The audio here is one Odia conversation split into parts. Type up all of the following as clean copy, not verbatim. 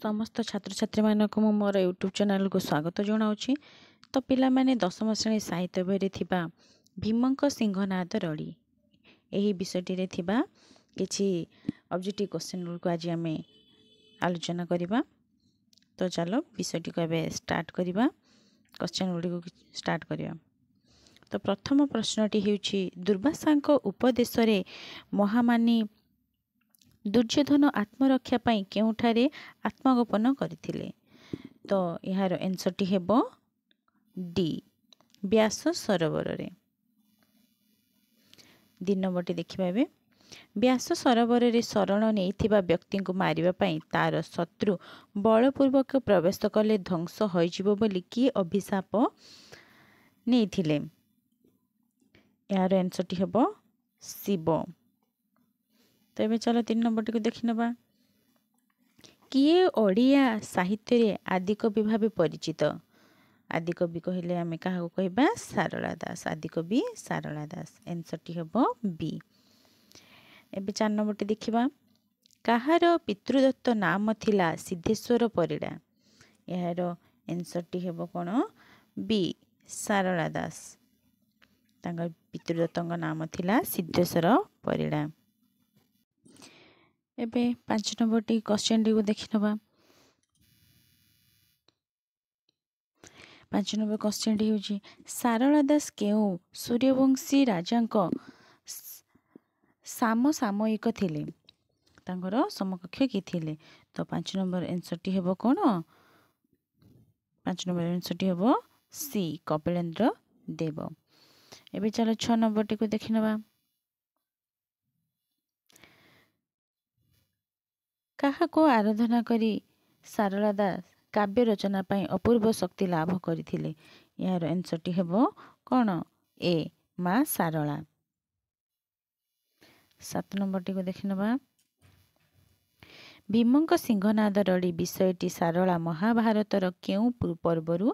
ସମସ୍ତ ଛାତ୍ରଛାତ୍ରୀମାନଙ୍କୁ ମୁଁ ମୋର ୟୁଟ୍ୟୁବ୍ ଚ୍ୟାନେଲକୁ ସ୍ୱାଗତ ଜଣାଉଛି। ତ ପିଲାମାନେ, ଦଶମ ଶ୍ରେଣୀ ସାହିତ୍ୟ ବହିରେ ଥିବା ଭୀମଙ୍କ ସିଂହନାଦ ରଡ଼ି ଏହି ବିଷୟଟିରେ ଥିବା କିଛି ଅବଜେକ୍ଟିଭ୍ କ୍ୱେଶ୍ଚିନ୍ ଗୁଡ଼ିକୁ ଆଜି ଆମେ ଆଲୋଚନା କରିବା। ତ ଚାଲ ବିଷୟଟିକୁ ଏବେ ଷ୍ଟାର୍ଟ କରିବା, କ୍ୱେଶ୍ଚିନ୍ ଗୁଡ଼ିକୁ ଷ୍ଟାର୍ଟ କରିବା। ତ ପ୍ରଥମ ପ୍ରଶ୍ନଟି ହେଉଛି, ଦୁର୍ବାସାଙ୍କ ଉପଦେଶରେ ମହାମାନୀ ଦୁର୍ଯ୍ୟୋଧନ ଆତ୍ମରକ୍ଷା ପାଇଁ କେଉଁଠାରେ ଆତ୍ମଗୋପନ କରିଥିଲେ? ତ ଏହାର ଆନ୍ସର୍ଟି ହେବ ଡି, ବ୍ୟାସ ସରୋବରରେ। 2 ନମ୍ବରଟି ଦେଖିବା ଏବେ। ବ୍ୟାସ ସରୋବରରେ ଶରଣ ନେଇଥିବା ବ୍ୟକ୍ତିଙ୍କୁ ମାରିବା ପାଇଁ ତାର ଶତ୍ରୁ ବଳପୂର୍ବକ ପ୍ରବେଶ କଲେ ଧ୍ୱଂସ ହୋଇଯିବ ବୋଲି କିଏ ଅଭିଶାପ ନେଇଥିଲେ? ଏହାର ଆନ୍ସର୍ଟି ହେବ ଶିବ। ତ ଏବେ ଚାଲ 3 ନମ୍ବରଟିକୁ ଦେଖିନେବା। କିଏ ଓଡ଼ିଆ ସାହିତ୍ୟରେ ଆଦିକବି ଭାବେ ପରିଚିତ? ଆଦିକବି କହିଲେ ଆମେ କାହାକୁ କହିବା? ସାରଳା ଦାସ। ଆଦିକବି ସାରଳା ଦାସ। ଆନ୍ସର୍ଟି ହେବ ବି। ଏବେ 4 ନମ୍ବରଟି ଦେଖିବା। କାହାର ପିତୃଦତ୍ତ ନାମ ଥିଲା ସିଦ୍ଧେଶ୍ୱର ପରିଡ଼ା? ଏହାର ଆନ୍ସର୍ଟି ହେବ କ'ଣ? ବି, ସାରଳା ଦାସ। ତାଙ୍କ ପିତୃଦତ୍ତଙ୍କ ନାମ ଥିଲା ସିଦ୍ଧେଶ୍ୱର ପରିଡ଼ା। ଏବେ 5 ନମ୍ବରଟି କ୍ୱେଶ୍ଚିନ୍ଟିକୁ ଦେଖିନେବା। 5 ନମ୍ବର କ୍ୱେଶ୍ଚିନ୍ଟି ହେଉଛି, ସାରଳା ଦାସ କେଉଁ ସୂର୍ଯ୍ୟବଂଶୀ ରାଜାଙ୍କ ସାମସାମୟିକ ଥିଲେ? ତାଙ୍କର ସମକକ୍ଷ କିଏ ଥିଲେ? ତ 5 ନମ୍ବର ଆନ୍ସର୍ଟି ହେବ କ'ଣ? 5 ନମ୍ବର ଆନ୍ସର୍ଟି ହେବ ସି, କପିଳେନ୍ଦ୍ର ଦେବ। ଏବେ ଚାଲ 6 ନମ୍ବରଟିକୁ ଦେଖିନେବା। କାହାକୁ ଆରାଧନା କରି ସାରଳା ଦାସ କାବ୍ୟ ରଚନା ପାଇଁ ଅପୂର୍ବ ଶକ୍ତି ଲାଭ କରିଥିଲେ? ଏହାର ଆନ୍ସର୍ଟି ହେବ କ'ଣ? ଏ, ମା ସାରଳା। 7 ନମ୍ବରଟିକୁ ଦେଖିନେବା। ଭୀମଙ୍କ ସିଂହନାଦ ରଡ଼ି ବିଷୟଟି ସାରଳା ମହାଭାରତର କେଉଁ ପର୍ବରୁ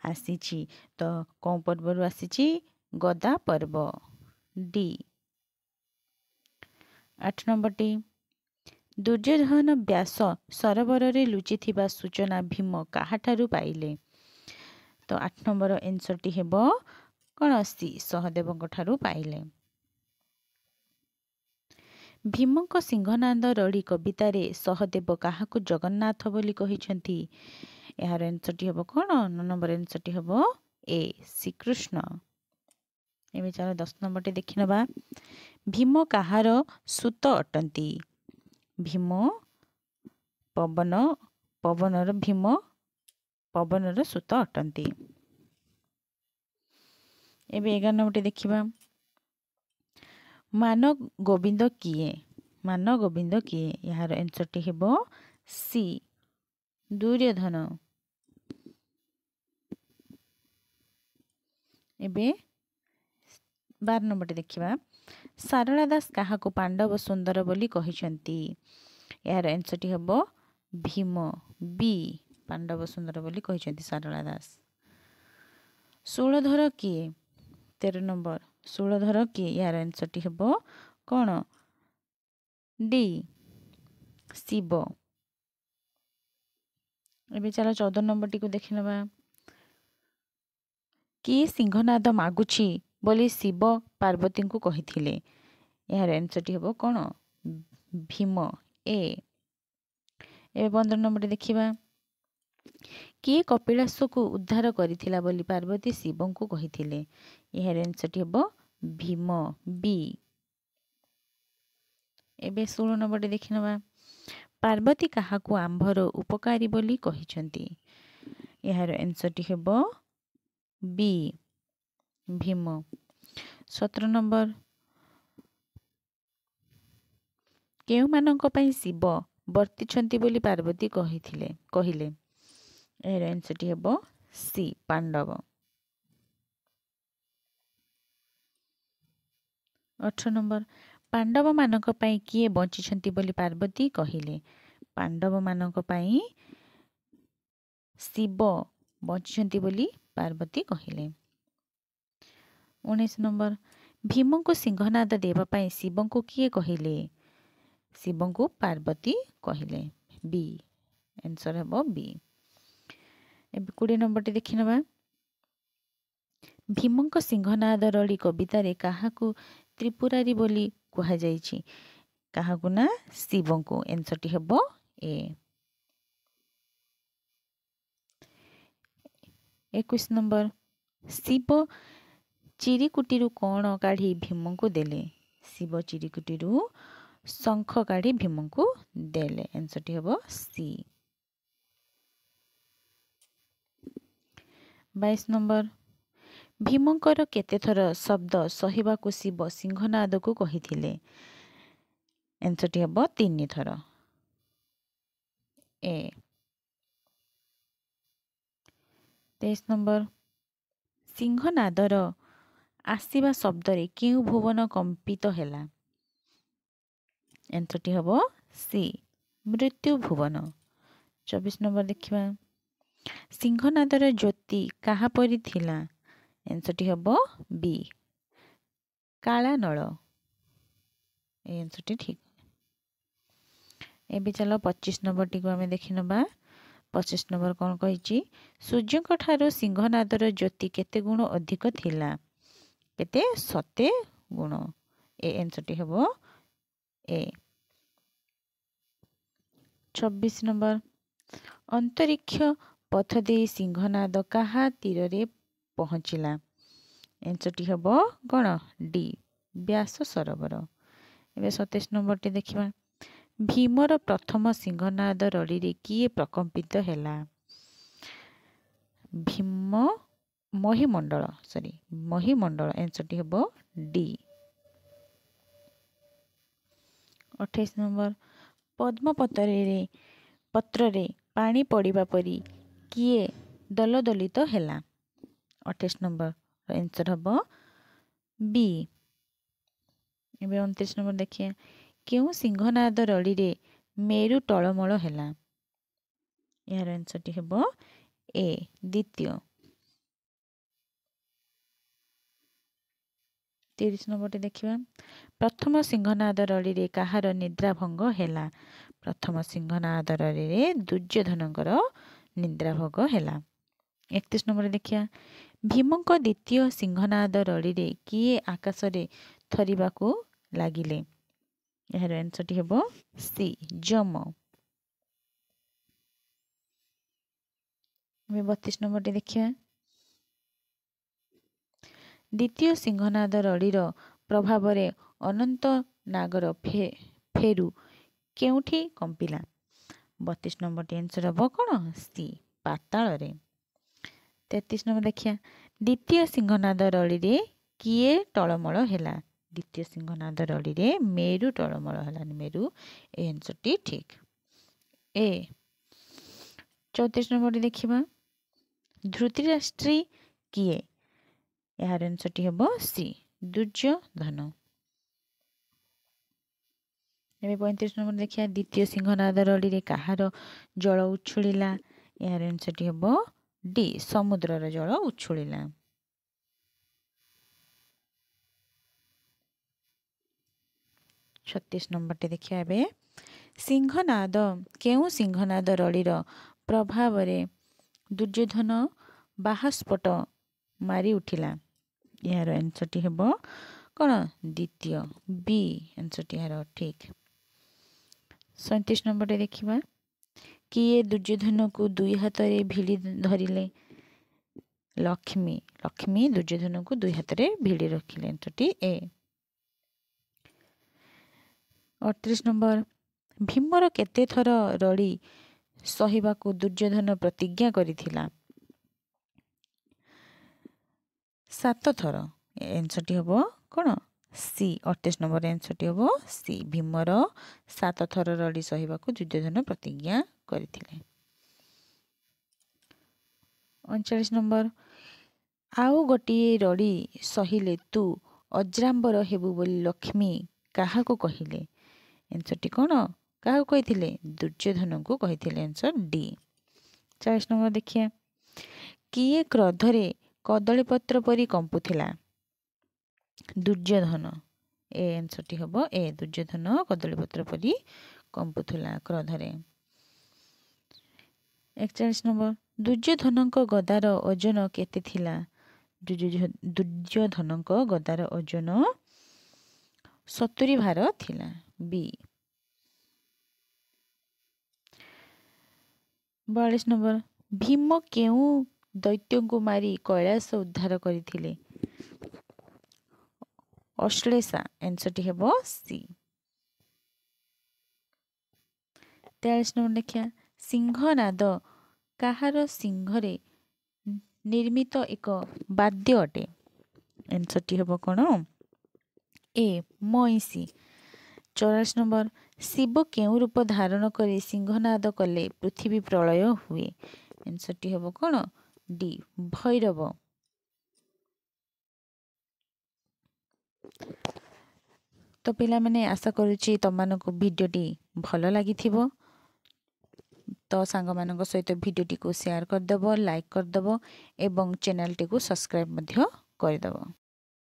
ଆସିଛି? ତ କେଉଁ ପର୍ବରୁ ଆସିଛି? ଗଦା ପର୍ବ, ଡି। 8 ନମ୍ବରଟି, ଦୁର୍ଯ୍ୟୋଧନ ବ୍ୟାସ ସରୋବରରେ ଲୁଚିଥିବା ସୂଚନା ଭୀମ କାହାଠାରୁ ପାଇଲେ? ତ 8 ନମ୍ବର ଆନ୍ସର୍ଟି ହେବ କ'ଣ? ସି, ସହଦେବଙ୍କ ଠାରୁ ପାଇଲେ। ଭୀମଙ୍କ ସିଂହନାଦ ରଡ଼ି କବିତାରେ ସହଦେବ କାହାକୁ ଜଗନ୍ନାଥ ବୋଲି କହିଛନ୍ତି? ଏହାର ଆନ୍ସର୍ଟି ହେବ କ'ଣ? 9 ନମ୍ବର ଆନ୍ସର୍ଟି ହେବ ଏ, ଶ୍ରୀକୃଷ୍ଣ। ଏବେ ଚାଲ 10 ନମ୍ବରଟି ଦେଖିନେବା। ଭୀମ କାହାର ସୁତ ଅଟନ୍ତି? ଭୀମ ପବନ, ପବନର, ଭୀମ ପବନର ସୁତ ଅଟନ୍ତି। ଏବେ 11 ନମ୍ବରଟି ଦେଖିବା। ମାନ ଗୋବିନ୍ଦ କିଏ? ମାନ ଗୋବିନ୍ଦ କିଏ? ଏହାର ଆନ୍ସର୍ଟି ହେବ ସି, ଦୁର୍ଯ୍ୟୋଧନ। ଏବେ 12 ନମ୍ବରଟି ଦେଖିବା। ସାରଳା ଦାସ କାହାକୁ ପାଣ୍ଡବ ସୁନ୍ଦର ବୋଲି କହିଛନ୍ତି? ଏହାର ଆନ୍ସର୍ଟି ହେବ ଭୀମ, ବି, ପାଣ୍ଡବ ସୁନ୍ଦର ବୋଲି କହିଛନ୍ତି ସାରଳା ଦାସ। ଶୂଳଧର କିଏ? 13 ନମ୍ବର, ଶୂଳଧର କିଏ? ଏହାର ଆନ୍ସର୍ଟି ହେବ କ'ଣ? ଡି, ଶିବ। ଏବେ ଚାଲ 14 ନମ୍ବରଟିକୁ ଦେଖିନେବା। କିଏ ସିଂହନାଦ ମାଗୁଛି ବୋଲି ଶିବ ପାର୍ବତୀଙ୍କୁ କହିଥିଲେ? ଏହାର ଆନ୍ସର୍ଟି ହେବ କ'ଣ? ଭୀମ, ଏ। ଏବେ 15 ନମ୍ବରଟି ଦେଖିବା। କିଏ କପିଳାସକୁ ଉଦ୍ଧାର କରିଥିଲା ବୋଲି ପାର୍ବତୀ ଶିବଙ୍କୁ କହିଥିଲେ? ଏହାର ଆନ୍ସର୍ଟି ହେବ ଭୀମ, ବି। ଏବେ 16 ନମ୍ବରଟି ଦେଖିନେବା। ପାର୍ବତୀ କାହାକୁ ଆମ୍ଭର ଉପକାରୀ ବୋଲି କହିଛନ୍ତି? ଏହାର ଆନ୍ସର୍ଟି ହେବ ବି, ଭୀମ। 17 ନମ୍ବର, କେଉଁମାନଙ୍କ ପାଇଁ ଶିବ ବର୍ତ୍ତିଛନ୍ତି ବୋଲି ପାର୍ବତୀ କହିଥିଲେ, କହିଲେ? ଏହାର ଆନ୍ସର୍ଟି ହେବ ସି, ପାଣ୍ଡବ। 18 ନମ୍ବର, ପାଣ୍ଡବମାନଙ୍କ ପାଇଁ କିଏ ବଞ୍ଚିଛନ୍ତି ବୋଲି ପାର୍ବତୀ କହିଲେ? ପାଣ୍ଡବମାନଙ୍କ ପାଇଁ ଶିବ ବଞ୍ଚିଛନ୍ତି ବୋଲି ପାର୍ବତୀ କହିଲେ। 19 ନମ୍ବର, ଭୀମଙ୍କୁ ସିଂହନାଦ ଦେବା ପାଇଁ ଶିବଙ୍କୁ କିଏ କହିଲେ? ଶିବଙ୍କୁ ପାର୍ବତୀ କହିଲେ, ବି। ଆନ୍ସର୍ ହେବ ବି। ଏବେ 20 ନମ୍ବରଟି ଦେଖିନେବା। ଭୀମଙ୍କ ସିଂହନାଦ ରଳି କବିତାରେ କାହାକୁ ତ୍ରିପୁରାରୀ ବୋଲି କୁହାଯାଇଛି? କାହାକୁ ନା ଶିବଙ୍କୁ। ଆନ୍ସର୍ଟି ହେବ ଏ। 21 ନମ୍ବର, ଶିବ ଚିରିକୁଟିରୁ କ'ଣ କାଢ଼ି ଭୀମଙ୍କୁ ଦେଲେ? ଶିବ ଚିରିକୁଟିରୁ ଶଙ୍ଖ କାଢ଼ି ଭୀମଙ୍କୁ ଦେଲେ। ଆନ୍ସର୍ଟି ହେବ ସି। 22 ନମ୍ବର, ଭୀମଙ୍କର କେତେଥର ଶବ୍ଦ ସହିବାକୁ ଶିବ ସିଂହନାଦକୁ କହିଥିଲେ? ଆନ୍ସର୍ଟି ହେବ 3 ଥର, ଏ। 23 ନମ୍ବର, ସିଂହନାଦର ଆସିବା ଶବ୍ଦରେ କେଉଁ ଭୁବନ କମ୍ପିତ ହେଲା? ଆନ୍ସର୍ଟି ହେବ ସି, ମୃତ୍ୟୁ ଭୁବନ। 24 ନମ୍ବର ଦେଖିବା। ସିଂହନାଦର ଜ୍ୟୋତି କାହା ପରି ଥିଲା? ଆନ୍ସର୍ଟି ହେବ ବି, କାଳାନଳ। ଏ ଆନ୍ସର୍ଟି ଠିକ୍। ଏବେ ଚାଲ 25 ନମ୍ବରଟିକୁ ଆମେ ଦେଖିନେବା। 25 ନମ୍ବର କ'ଣ କହିଛି? ସୂର୍ଯ୍ୟଙ୍କ ଠାରୁ ସିଂହନାଦର ଜ୍ୟୋତି କେତେ ଗୁଣ ଅଧିକ ଥିଲା? କେତେ? 7 ଗୁଣ। ଏ ଆନ୍ସର୍ଟି ହେବ ଏ। 26 ନମ୍ବର, ଅନ୍ତରୀକ୍ଷ ପଥ ଦେଇ ସିଂହନାଦ କାହା ତୀରରେ ପହଞ୍ଚିଲା? ଆନ୍ସର୍ଟି ହେବ କ'ଣ? ଡି, ବ୍ୟାସ ସରୋବର। ଏବେ 27 ନମ୍ବରଟି ଦେଖିବା। ଭୀମର ପ୍ରଥମ ସିଂହନାଦ ରଳିରେ କିଏ ପ୍ରକମ୍ପିତ ହେଲା? ଭୀମ ମହିମଣ୍ଡଳ, ସରି ମହିମଣ୍ଡଳ। ଆନ୍ସର୍ଟି ହେବ ଡି। 28 ନମ୍ବର, ପଦ୍ମପତ୍ରରେ ପତ୍ରରେ ପାଣି ପଡ଼ିବା ପରି କିଏ ଦଲଦଲିତ ହେଲା? 28 ନମ୍ବର ଆନ୍ସର୍ ହେବ ବି। ଏବେ 29 ନମ୍ବର ଦେଖିବା। କେଉଁ ସିଂହନାଦ ରଳିରେ ମେରୁ ଟଳମଳ ହେଲା? ଏହାର ଆନ୍ସର୍ଟି ହେବ ଏ, ଦ୍ୱିତୀୟ। 30 ନମ୍ବରଟି ଦେଖିବା। ପ୍ରଥମ ସିଂହନାଦ ରଳିରେ କାହାର ନିଦ୍ରା ଭଙ୍ଗ ହେଲା? ପ୍ରଥମ ସିଂହନାଦ ରଳିରେ ଦୁର୍ଯ୍ୟୋଧନଙ୍କର ନିଦ୍ରା ଭଙ୍ଗ ହେଲା। 31 ନମ୍ବର ଦେଖିବା। ଭୀମଙ୍କ ଦ୍ୱିତୀୟ ସିଂହନାଦ ରଳିରେ କିଏ ଆକାଶରେ ଥରିବାକୁ ଲାଗିଲେ? ଏହାର ଆନ୍ସର୍ଟି ହେବ ସି, ଯମ। ଏବେ 32 ନମ୍ବରଟି ଦେଖିବା। ଦ୍ୱିତୀୟ ସିଂହନାଦ ରଳିର ପ୍ରଭାବରେ ଅନନ୍ତ ନାଗର ଫେରୁ କେଉଁଠି କମ୍ପିଲା? 32 ନମ୍ବରଟି ଆନ୍ସର୍ ହେବ କ'ଣ? ସି, ପାତାଳରେ। 33 ନମ୍ବର ଦେଖିବା। ଦ୍ୱିତୀୟ ସିଂହନାଦ ରଳିରେ କିଏ ଟଳମଳ ହେଲା? ଦ୍ୱିତୀୟ ସିଂହନାଦ ରଳିରେ ମେରୁ ଟଳମଳ ହେଲା, ମେରୁ। ଏ ଆନ୍ସର୍ଟି ଠିକ୍, ଏ। 34 ନମ୍ବରଟି ଦେଖିବା। ଧୃତରାଷ୍ଟ୍ରୀ କିଏ? ଏହାର ଆନ୍ସର୍ଟି ହେବ ସି, ଦୁର୍ଯ୍ୟୋଧନ। ଏବେ 35 ନମ୍ବର ଦେଖିବା। ଦ୍ୱିତୀୟ ସିଂହନାଦ ରଳିରେ କାହାର ଜଳ ଉଛୁଳିଲା? ଏହାର ଆନ୍ସର୍ଟି ହେବ ଡି, ସମୁଦ୍ରର ଜଳ ଉଛୁଳିଲା। 36 ନମ୍ବରଟି ଦେଖିବା ଏବେ। ସିଂହନାଦ କେଉଁ ସିଂହନାଦ ରଳିର ପ୍ରଭାବରେ ଦୁର୍ଯ୍ୟୋଧନ ବାହାସ୍ଫୋଟ ମାରି ଉଠିଲା? ଏହାର ଆନ୍ସର୍ଟି ହେବ କ'ଣ? ଦ୍ୱିତୀୟ, ବି ଆନ୍ସର୍ଟି ଏହାର ଠିକ୍। 37 ନମ୍ବରଟି ଦେଖିବା। କିଏ ଦୁର୍ଯ୍ୟୋଧନକୁ ଦୁଇ ହାତରେ ଭିଡ଼ି ଧରିଲେ? ଲକ୍ଷ୍ମୀ। ଲକ୍ଷ୍ମୀ ଦୁର୍ଯ୍ୟୋଧନକୁ ଦୁଇ ହାତରେ ଭିଡ଼ି ରଖିଲେ। ଆନ୍ସର୍ଟି ଏ। 38 ନମ୍ବର, ଭୀମର କେତେ ଥର ରଳି ସହିବାକୁ ଦୁର୍ଯ୍ୟୋଧନ ପ୍ରତିଜ୍ଞା କରିଥିଲା? 7 ଥର। ଆନ୍ସର୍ଟି ହେବ କ'ଣ? ସି। 38 ନମ୍ବର ଆନ୍ସର୍ଟି ହେବ ସି, ଭୀମର 7 ଥର ରଳି ସହିବାକୁ ଦୁର୍ଯ୍ୟୋଧନ ପ୍ରତିଜ୍ଞା କରିଥିଲେ। 39 ନମ୍ବର, ଆଉ ଗୋଟିଏ ରଡ଼ି ସହିଲେ ତୁ ଅଜ୍ରାମ୍ବର ହେବୁ ବୋଲି ଲକ୍ଷ୍ମୀ କାହାକୁ କହିଲେ? ଆନ୍ସର୍ଟି କ'ଣ? କାହାକୁ କହିଥିଲେ? ଦୁର୍ଯ୍ୟୋଧନଙ୍କୁ କହିଥିଲେ। Answer D. 40 number ଦେଖିବା। କିଏ କ୍ରୋଧରେ କଦଳୀପତ୍ର ପରି କମ୍ପୁଥିଲା? ଦୁର୍ଯ୍ୟୋଧନ। ଏ ଆନ୍ସର୍ଟି ହେବ ଏ, ଦୁର୍ଯ୍ୟୋଧନ କଦଳୀପତ୍ର ପରି କମ୍ପୁଥିଲା କ୍ରୋଧରେ। 41 ନମ୍ବର, ଦୁର୍ଯ୍ୟୋଧନଙ୍କ ଗଦାର ଓଜନ କେତେ ଥିଲା? ଦୁର୍ଯ୍ୟୋଧନଙ୍କ ଗଦାର ଓଜନ 70 ଭାର ଥିଲା, ବି। 42 ନମ୍ବର, ଭୀମ କେଉଁ ଦୈତ୍ୟଙ୍କୁ ମାରି କୈଳାସ ଉଦ୍ଧାର କରିଥିଲେ? ଅଶ୍ଳେଷା। ଆନ୍ସରଟି ହେବ ସି। 43 ନମ୍ବର ଦେଖିବା, ସିଂହନାଦ କାହାର ସିଂହରେ ନିର୍ମିତ ଏକ ବାଦ୍ୟ ଅଟେ? ଆନ୍ସରଟି ହେବ କ'ଣ? ଏ, ମଇଁଷି। 44 ନମ୍ବର, ଶିବ କେଉଁ ରୂପ ଧାରଣ କରି ସିଂହନାଦ କଲେ ପୃଥିବୀ ପ୍ରଳୟ ହୁଏ? ଆନ୍ସରଟି ହେବ କ'ଣ? ଡି, ଭୈରବ। ତ ପିଲାମାନେ, ଆଶା କରୁଛି ତୁମମାନଙ୍କୁ ଭିଡ଼ିଓଟି ଭଲ ଲାଗିଥିବ। ତ ସାଙ୍ଗମାନଙ୍କ ସହିତ ଭିଡ଼ିଓଟିକୁ ସେୟାର କରିଦେବ, ଲାଇକ୍ କରିଦେବ ଏବଂ ଚ୍ୟାନେଲଟିକୁ ସବସ୍କ୍ରାଇବ୍ ମଧ୍ୟ କରିଦେବ।